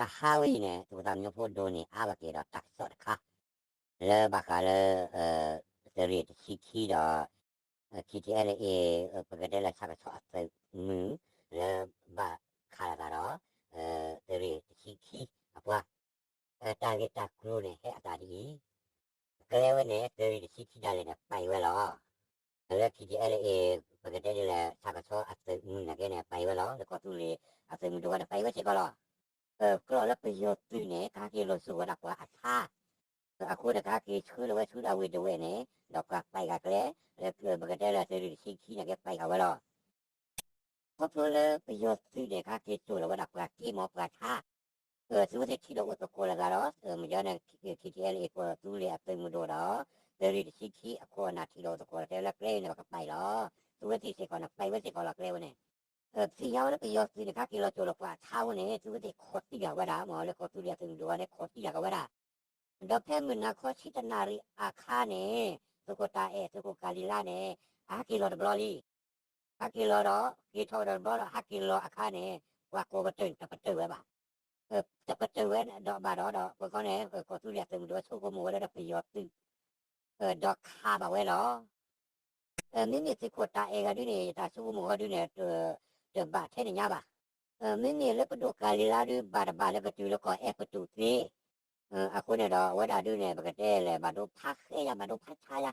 တဟါဝဲအံၤန့ၣ် သုးခိၣ်သးမံဖိဒိၣ်န့ၢ်အါဘၣ်က့ၤဒီးတၢ်ကစီၣ်တခါ လၢဘၣ်ဃးလၢ သုးရ့ၣ်တဆံခံဒီး ခံထံအဲလၢအ့ၣ် ပကတဲလၢဆၣ်ကဆီအသုးမုၢ် လၢဘၣ်ခးလိာ်သးဒီး သုးရ့ၣ်တဆံခံအပှၤ တၢ်ဂ့ၢ်တၢ်ကျိၤန့ၣ် ဟဲအသးဒ်အံၤ, ကျဲဝဲန့ၣ် သုးရ့ၣ်တဆံခံဒၣ်လဲာ်န့ၣ် ပာ်ဝဲလီၤ. လၢခံထံအဲလၢအ့ၣ် ပကတဲဒ်လဲၣ် ဆၣ်ကဆီအသုးမုၢ်နာ်က့န့ၣ် ပာ်ဝဲလီၤ. လၢကီၢ်သူလ့ၤအသုးမုၢ်ဒိၣ်ဝဲန့ၣ် ပာ်ဝဲစ့ၢ်ကီးလီၤ. ကျိးလၢပယီၤသုးန့ၣ် ကဟဲက့ၤလီၤစိၤဝဲဒၣ်ပှၤအဆါ အဃိန့ၣ် ကဟဲက့ၤဆှၢလီၤဝဲဆူဒၣ်ဝ့ၢ်ဒဝဲၢ်န့ၣ် ဒီးပှၤပာ်ဂၤကျဲ လၢပကတဲလၢသုးရ့ၣ်တဆံခံနာ်က့ ပာ်ဂၤဝဲလီၤ. ခီဖျိလၢပယီၤသုးန့ၣ် ကဟဲက့ၤစိာ်လီၤဝဲဒၣ်ပှၤက့မီၤပှၤဆါ သုဝဲသ့ၣ်ထံၣ်ဒီးအိၣ်သကိးလိာ်သးဒီး မ့ၢ်ယဲန့ၣ် ခံထံအဲလၢအ့ၣ် ကီၢ်သူလ့ၤအသုးမုၢ်ဒိၣ်ဒီး သုးရ့ၣ်တဆံခံအခိၣ်အနၢ်ထံၣ်ဒီးအိၣ်သကိးလီၤ တဲလၢကျဲန့ၣ် ပကပာ်လီၤ. သုဝဲသ့ၣ်စ့ၢ်ကီးန့ၣ် ပာ်ဝဲစ့ၢ်ကီးလီၤကျဲဝဲန့ၣ် သ့ၣ်ညါဝဲလၢပယီၤသုးန့ၣ် ကဟဲက့ၤလီၤစိာ်လီၤပှၤဆါဝဲန့ၣ် သုဝဲသ့ၣ်ခိးသံဂၤဝဲဒၣ် မ့ၢ်လၢကီၢ်သူလ့ၤအသုးမုၢ်ဒိၣ်ဝဲန့ၣ် ခိးသံဂၤကဝဲဒၣ် ဒီးဖဲမုၢ်နၤခီဆံတနၣ်ရံၣ်အခါန့ၣ် သုးခိၣ်တၢ်အဲၣ် သုးခိၣ်ကၤလံၤလါန့ၣ် အဟဲက့ၤလီၤတဘျီလံ. ဟဲက့ၤလီၤဒီး က့ၤထီၣ်ဒီးတဘျီဒီး ဟဲက့ၤလီၤအခါန့ၣ် ပှၤကိးပတုာ်န့ၣ် တပတုာ်ဝဲဘၣ်. တပတုာ်ဝဲဒီးဘၣ်ဒီး ဒီးပခီန့ၣ် ကီၢ်သူလ့ၤအသုးမုၢ်ဒိၣ်ဝဲဆိကမိၣ်ဝဲလၢဒီးပယီၤသုး ဒီးခးဘၣ်ဝဲလီၤ. မ့မ့ၢ်သုးခိၣ်တၢ်အဲၣ်ဂၤဒုန့ၣ် ယတၢ်ဆိကမိၣ်ဝဲဒုန့ၣ် တဘၣ်ထဲန့ၣ်ညါဘၣ်. မ့မ့ၢ်လၢပဒိၣ်ကၤလံၤလါဒု ဘၣ်တဘၣ်လၢကတုၤလၢကီၢ်အဲၣ်ပတုာ်သ့ အဃိန့ၣ်ဒီး အဝဲဒၣ်ဒုန့ၣ် ပကတဲလဲၣ် ဘၣ်ဒိဖးဃဲယါ ဘၣ်ဒိဖးဆါယါ.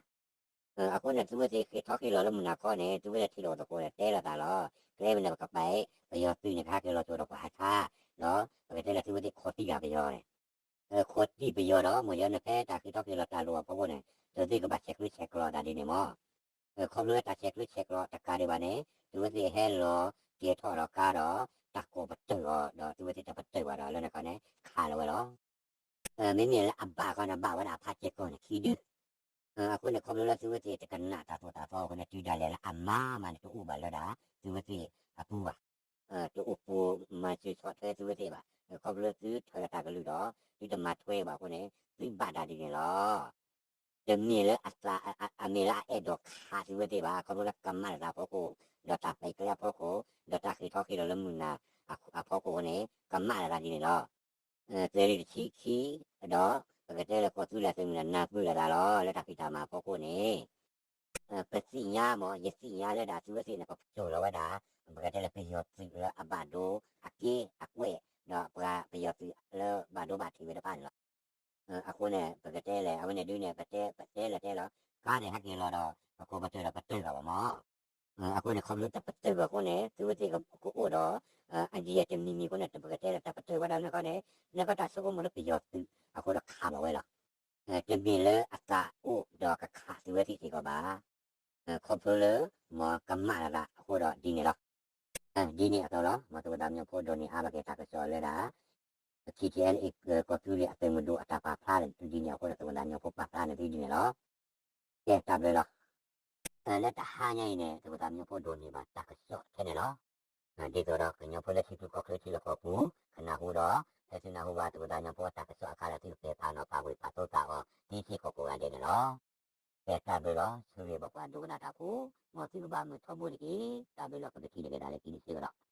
အဃိန့ၣ် သုဝဲသ့ၣ်ဃ့ၢ်ထီၣ်ဃ့ၢ်လီၤလၢမုၢ်နၤခီန့ၣ် သုဝဲသ့ၣ်ထံၣ်လိာ်သကိးဒီးတဲလိာ်သးလီၤ. ကျဲမ့ၢ်န့ၣ် ပကပာ် ပယီၤသုးန့ၣ် ကဟဲက့ၤလီၤစိာ်ဒီးပှၤအဆါ ဒီးပကတဲလၢသုဝဲသ့ၣ်ခိးသံဂၤပယီၤန့ၣ် ခိးသံပယီၤဒီး မ့ၢ်ယဲန့ၣ်ဖဲတၢ်ဃ့ၢ်ထီၣ်ဃ့ၢ်လီၤတၢ်လိၣ်အဖီခိၣ်န့ၣ် သုဝဲသ့ၣ်ကဘၣ်ဆဲးကျၢဆဲးကျိးအသးဒ်န့ၣ်မး. ခီဖျိလၢတၢ်ဆဲးကျၢဆဲးကျိးတကးဒံးဘၣ်န့ၣ် သုဝဲသ့ၣ်ဟဲလီၤကဲၤထီၣ်ဒီးကါဒီး တၢ်ကိးပတုာ်အီၤဒီး သုဝဲသ့ၣ်တပတုာ်ဘၣ်ဒီးလၢန့ၣ်ခီန့ၣ် ခးလီၤဝဲလီၤ. မ့မ့ၢ်လၢအဘၣ်ခီန့ၣ် ဘၣ်ဝဲဒၣ်အဖးစဲးကီးန့ၣ် ခံဒု အဃိန့ၣ် ခီဖျိလၢသုဝဲသ့ၣ်တကနၣ်တၢ်သိၣ်တၢ်သီအဃိန့ၣ် တုၤဒၣ်လဲာ်လၢအမၤမးန့ၣ် တအိၣ်ဘၣ်လၢဒၣ် သုဝဲသ့ၣ်အပူၤဘၣ်. တအိၣ်ပိာ်မၤစၢၤဆီၣ်ထွဲသုဝဲသ့ၣ်ဘၣ်. ခီဖျိလၢသုထၢလီၤတၢ်ကလုၢ်ဒီး သုတမၤထွဲဘၣ်အဃိန့ၣ် သုဘၣ်တၢ်ဒ်န့ၣ်လီၤ. တမ့ၢ်လၢအသး အမ့ၢ်လၢအအဲၣ်ဒိးခးသုဝဲသ့ၣ်ဘၣ်. ခီဖျိလၢကမၣ်လိာ်သးအဖီခိၣ် ဒီးတၢ်ပဲာ်ကျဲအဖီခိၣ် ဒီးတၢ်ဃ့ၢ်ထီၣ်ဃ့ၢ်လီၤလၢမုၢ်နၤအဖီခိၣ်အဃိန့ၣ် ကမၣ်လိာ်သးဒ်န့ၣ်လီၤ. သုးရ့ၣ်တဆံခံ ဒီး ပကတဲလၢကီၢ်သူလ့ၤသုးမုၢ်နၤ နၢ်ပၢၢ်လိာ်သးလီၤ လၢတၢ်ဖံးတၢ်မၤအဖီခိၣ်န့ၣ် ပသ့ၣ်ညါမး ယသ့ၣ်ညါလၢဒၣ်သုဝဲသ့ၣ်န့ၣ် ကပတုာ်လီၤဝဲဒၣ် ပကတဲလၢပယီၤသုးလၢအဘၣ်ဒိအက့အကွဲၢ် ဒီးပှၤပယီၤသုးလၢဘၣ်ဒိဘၣ်ထံးဝဲတဖၣ်န့ၣ်လီၤ. အဃိန့ၣ် ပကတဲလဲၣ် အဝဲန့ၣ်ဒုန့ၣ် ပတဲ ပတဲလဲၤတဲလီၤ ကါန့ၣ်ဟဲက့ၤလီၤဒီး ပကိးပတုာ်ဒီးပတုာ်ဘၣ်ဘၣ်မး. အဃိန့ၣ် ခီဖျိတပတုာ်ဘၣ်အဃိန့ၣ် သုဝဲသ့ၣ်ကအိၣ်ဒီး အယံာ်တမံၤမံၤအဃိန့ၣ် ပကတဲလဲၣ် တပတုာ်ဝဲဒၣ်န့ၣ်ခီန့ၣ် နကတၢ်ဆိကမိၣ်လၢပယီၤသုးအဃိဒီးခးဘၣ်ဝဲလီၤ. တမ့ၢ်လၢအသးအိၣ်ဒီးကခးသုဝဲသ့ၣ်စ့ၢ်ကီးဘၣ်. ခီဖျိလၢ မ်ကမၣ်လိာ်သးအဃိဒီးဒ်န့ၣ်လီၤ. ဒ်န့ၣ်အသိးလီၤ မ်သုးခိၣ်သးမံဖိဒိၣ်န့ၢ်အါဘၣ်က့ၤတၢ်ကစီၣ်လၢဒၣ် ခံထံအဲလၢအ့ၣ် ကီၢ်သူလ့ၤအသုးမုၢ်ဒိၣ်အတၢ်ပာ်ဖျါန့ၣ် သုဒ်န့ၣ်အဃိဒီး သုးခိၣ်သးမံဖိပာ်ဖျါန့ၣ်သုဒ်န့ၣ်လီၤ. ကဲတၢ်ဘျုးလီၤ. လၢတဟါညါအံၤန့ၣ် သုးခိၣ်သးမံဖိဒိၣ်န့ၢ်ဘၣ်တၢ်ကစီၣ်ထဲန့ၣ်လီၤ. ဒ်သိးဒီးကညီဖိလၢထံချၢကီၢ်ချၢထံလီၢ်ကီၢ်ပူၤ ကနၢ်ဟူဒီး ဟဲသုနၢ်ဟူဘၣ်သုးခိၣ်သးမံဖိတၢ်ကစီၣ်အခါဒီး သုကပဲာ်ဖးနီၤဖးဝ့ၢ်ဖးသိသးအီၤ သ့စ့ၢ်ကီးကိးဂၤဒဲးန့ၣ်လီၤ. ကဲတၢ်ဘျုးလီၤ ဆၢဂ့ၤဘၣ်ပှၤဒိကနၣ်တၢ်ဖိ မ်သုကဘၣ်မုာ်ထီဘိတက့ၢ်. တၢ်ဘျုးလီၤ ပကထံၣ်လိာ်က့ၤသးလၢခံတဆၢကဒီး.